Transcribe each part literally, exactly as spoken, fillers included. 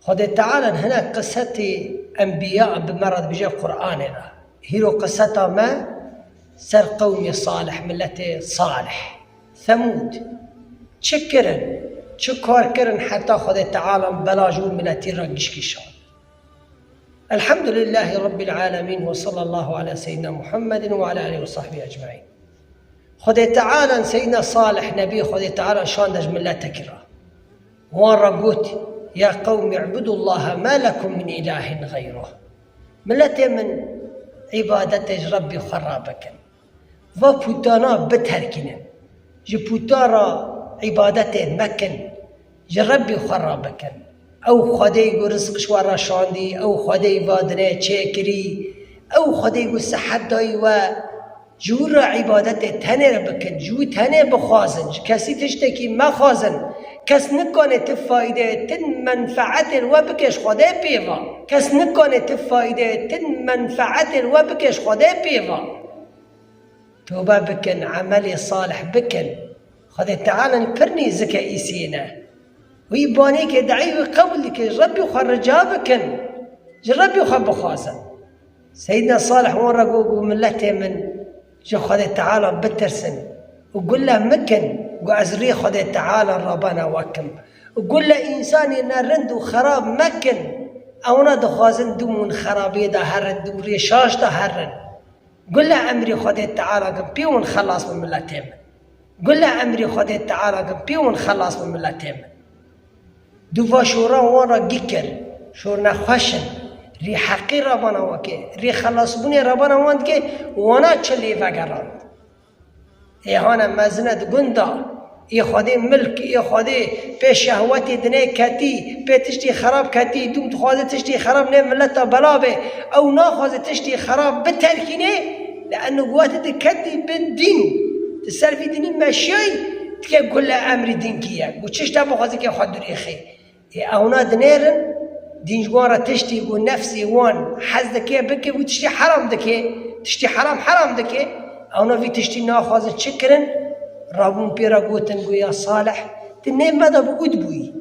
Xwedê Teala hinek qisetê enbiya bi me re dibêje Qur'anê de. Hîro qiseta me ser qewmê Salih, miletê Salih, Semûd. Çi kirin? Çi kar kirin heta Xwedê Teala bela ji wî miletî re gişkî şand? Elhamdülillahî Rabbil Alemîn ve sallallahu ala seyyidina Muhammedin ve ala alihi ve sahbihi ecmaîn. Xwedê Teala Seyyidina Salih Nebî Xwedê Teala şande ji miletekî re. Wan re got, "Ya qewmî, ibudullaha ma lekum min ilahin gayruh." Miletê min, îbadetê ji Rebbî xwe re bikin. Va pûtana biterkînin. Ji pûta re îbadetê mekin. Ji Rebbî xwe re bikin. Ew Xwedê ku rizq ji we re şandî, ew Xwedê va dinê çêkirî, ew Xwedê ku sihet dayî we, ji wî re îbadetê tenê re bikin, ji wî tenê bixwazin, ji kesî tiştekî mexwazin. Kes nikane ti faydeyê, ti menfeetê li we bike ji Xwedê pê ve. Kes nikane ti faydeyê, ti menfeetê li we bike ji Xwedê pê ve. Tobe bikin, emelê salih bikin. Xwedê Teala pir nêzik e îsê ne. Wî banêkê deî wî qebûl dike, ji Rebbî xwe rica bikin. Ji Rebbî xwe bixwazin. Seyyidina Salih wan re got, got, "Miletê min, ji Xwedê Teala bitirsin û gule mikin, got, ez rê Xwedê Teala re bana we kim. Û gule însanê ne rind û xerab mekin. Ewna dixwazin dûm hûn xerabiyê de herin, dûm rê şaş de herin." Gule emrî Xwedê Teala kin pê hûn xelas bin miletê min. Gule emrî Xwedê Teala kin pê hûn xelas bin miletê min. Du va şora wan re gî kir, şor nexweş in. Rî heqî re bana we kê, rî xelasbûnê re bana wan dike, wana çi lê vegerand. Ê hane mezine di gunda, ê Xwedê milk, ê Xwedê pê şehwetê dinê ketî, pê tiştî xerab ketî, dûm dixwaze tiştî xerab nê mileta bela bê, ew naxwaze tiştî xerab biterkînê, li eno guwatê di ketî bin dîn, di ser vî dinî meşiyayî, dike gule emrî dînkî ye. Û çişta bixwaze ke xwe durêxê. Ê ewna dinêrin, dîn ji wan re tiştî ku nefsê wan hez dike bike, wî tiştî heram dike, tiştî heram heram dike, ewna vî tiştî naxwazin çi kirin? Rabûn pê re gotin ku ya Salih, tu nê me de bi ûd bûyî.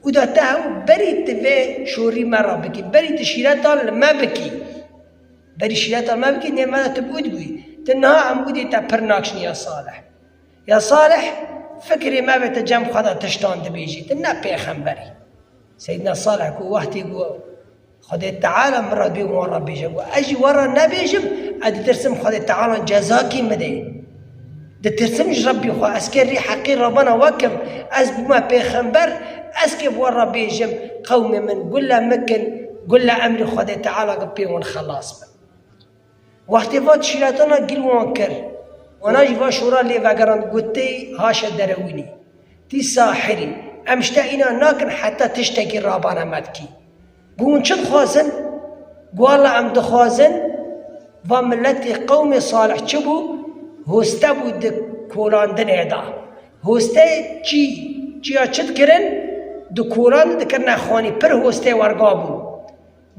Ûda te hew berî tu vê şorî me re bikî, berî tu şîretan li me bikî. Berî şîretan me bikî, nê me de tu bi ûd bûyî. Tu niha em ûdê te pir nakişin ya Salih. Ya Salih, fikrê me be te cem xwe de tiştan dibêjî, tu ne pêxember î. Seyyidina Salih ku wextê ku Xwedê Teala min re bê wan re bêje, ku ez jî we re nebêjim, ez ditirsim Xwedê Teala cezakî min dê. Ditirsim ji Rebbî xwe, ez kê rî heqî rebana we kim, ez bûme pêxember, ez kê bi we re bêjim, qewmê min gule min kin, gule emrî Xwedê Teala kin pê wan xelas bin. Wextê va şîretana gil wan kir, wana jî va şora lê vegerand, gotê, haşa derewînî, tî sahirî, em ji te îna nakin heta tiştekî rabana me dikî. Got, hûn çi dixwazin? Got, walla em dixwazin, va miletê qewmê Salih çi bû? Hoste bû di kolandinê de. Hoste çî, çiya çi dikirin? Di kolan dikirine xanî, pir hostê werga bû.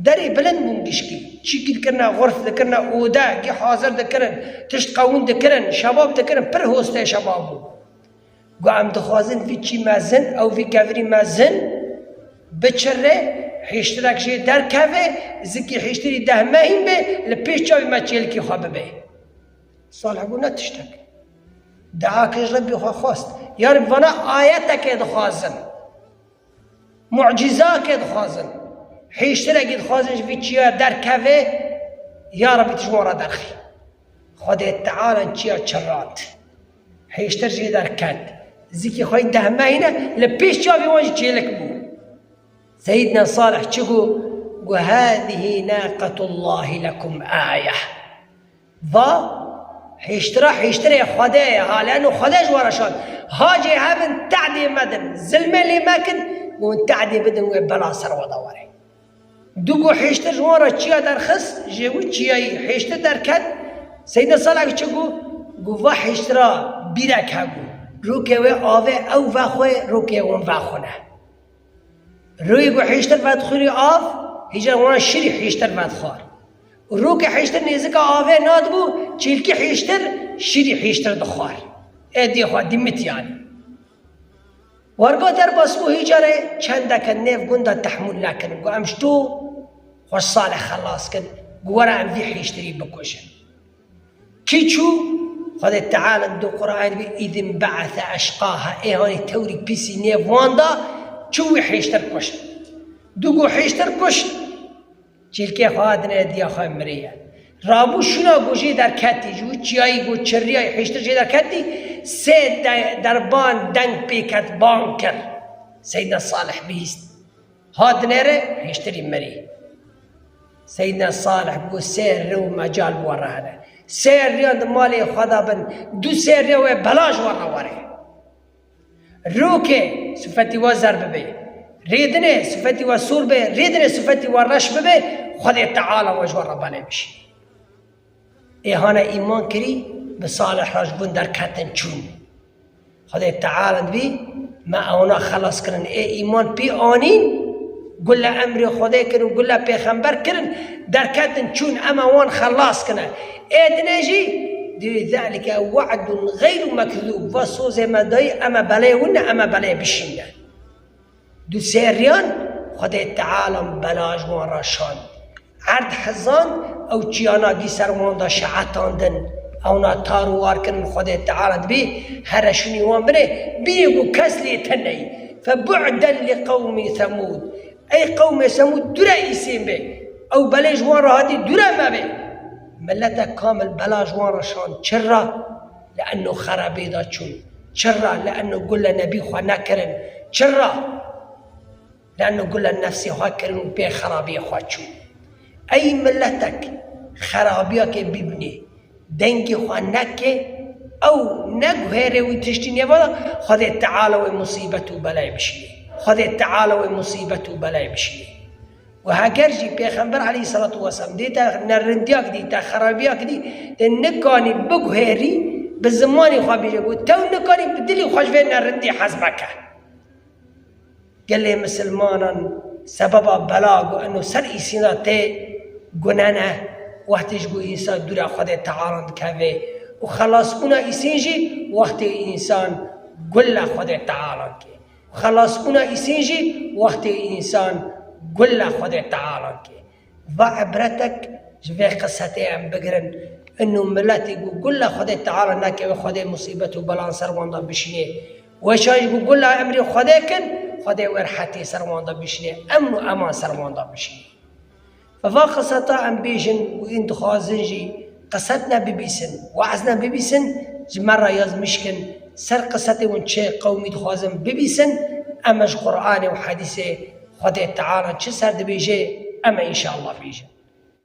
Derê bilind bûn gişkî. Çîkî dikirine xurf, dikirine ode, gî hazir dikirin, tişt qewûn dikirin, şebab dikirin, pir hostê şebab bû. Got, em dixwazin vî çî mezin, ew vî kevirî mezin biçire, hêştirek jê derkeve, zikî hêştirî deh mehîn be, li pêş çavê me çêlikî xwe bibe. Salih got, ne tiştek. Dua kir ji Rebbî xwe xwest. Ya Rebbî, vana ayeteke dixwazin. Mucîzakê dixwazin. Hêştirekî dixwazin ji vî çiya derkeve, ya Rebbî tu ji wan re derxî. Xwedê Teala çiya çirand. Hêştir jê derket. Zikî xwe yî dehmeyîne, li pêş çavê wan jî çêlik bû. Seyyidna Salih çi got? Got, "Hâzihî nâqetullâhi lekum âyeh." Va, hêştira hêştirê Xwedê ye, ha, leno Xwedê ji we re şand. Ha cê hebin, tehdê medin, zilmê lê mekin, hûn tehdê bidin wê bela ser we de were. Du got hêştir ji wan re çiya derxist, jê got çiyayî hêştir derket, Seyyidê Salih çi got? Got, va hêştira bîrek hebû. Rokê wê avê ew vexwe, rokê wan vexwe ne. Rûyê ku hêştir vedixwîrî av, hêja wana şirî hêştir vedixwar. Û rûkê hêştir nêzika avê nadibû, çîlkî hêştir şirî hêştir dixwar. Ê dê xwe dîmit yanî. Warga derbas bû hî carê çendeke nêv gunda tehmûl nekirin. Got, "Em ji to xweş Salih xelas kin, got, were em vî hêştirî bikujin." Kî çû? Xwedê Teala di Qur'anê dibê, "Îdin be'ese eşqaha", ê hanî tewrî pîsî nêv wan da, çû wî hêştir kuşt. Du got hêştir kuşt, çîlkê xwe hatine diya xwe miriye. Rabû şûna got jê derketî, ji wî çiyayî got çirriyayî hêştir jê derketî, sê de-, derban deng pê ket bang kir. Seydina Salih bihîst. Hat nêre hêştirî mirî. Seydina Salih got, "Sê rê û mecal bi we re hene." Sê riyan di malê xwe de bin, du sê rê wê bela ji we re were. Rokê sifetî we zer bibe. Rêdinê sifetî we sor be, rêdinê sifetî we reş bibe, Xwedê Teala we ji we re belê bişî. Ê hane îman kirî, bi Salih re ji gund derketin çûn. Xwedê Teala dibî, me ewna xelas kirin. Ê îman pê anîn, gule emrê Xwedê kirin, gule pêxember kirin, derketin çûn, eme wan xelas kine. Ê dinê jî, dibî, "Zelike we'dun xeyru mekzûb." Va sozê me dayî, eme belê win ne, eme belê bişîne. Du sê riyan Xwedê Teala bela ji wan re şand. Erd hizand, ew çiyana gî ser wan de şeetandin. Ewna tar û war kirin, Xwedê Teala dibî, here şûnî wan binê, biyê ku kes lê teneyî. "Fe bu'den li qewmî Semûd." Ey qewmê Semûd, dûre îsîn be. Ew belê ji wan re hatî, dûre me be. Miletek kamil bela ji wan re şand. Çira? Li eno xerabê de çûn. Çira? Li eno gule nebî xwe nekirin. Çira? Li eno gule nefsê xwe kirin û pê xerabiyê xwe çûn. Ey miletek xerabiyakê bibînê, dengê xwe neke, ew neguhêre wî tiştî nêva de, Xwedê Teala wê musîbet û belayê bişînê. Xwedê Teala wê musîbet û belayê bişînê. Û heger jî Pêxember aleyhisselatu vesselam dê te nerindiyak dî, te xerabiyak dî, te nikanî biguhêrî, bi zimanê xwe bêje, got, tew nikanî bi dilê xwe ji vê nerindî hez meke. Gelê misilmanan sebeba bela ku eno ser îsîna tê gune ne, wextê ji ku însan dûra Xwedê Teala dikeve û xelasbûna îsîn jî wextê însan gule Xwedê Teala ke. Xelasbûna îsîn jî wextê însan gule Xwedê Teala ke. Va ibretek ji vê qisetê em bigirin. Ino miletê ku gule Xwedê Teala neke, wê Xwedê musîbet û belan ser wan de bişînê. Wê şayî ji ku gula emrê Xwedê kin, Xwedê wê rehetê ser wan de bişînê. Emn û eman ser wan de bişînê. Bi va qiseta em bêjin û în dixwazin jî qiset ne bibîsin, we'z ne bibîsin, ji me re yazmiş kin, ser qisetê hûn çi qewmî dixwazin bibîsin, em ji Qur'anê û hedîsê Xwedê Teala çi ser dibêje, em ê înşallah bêjin.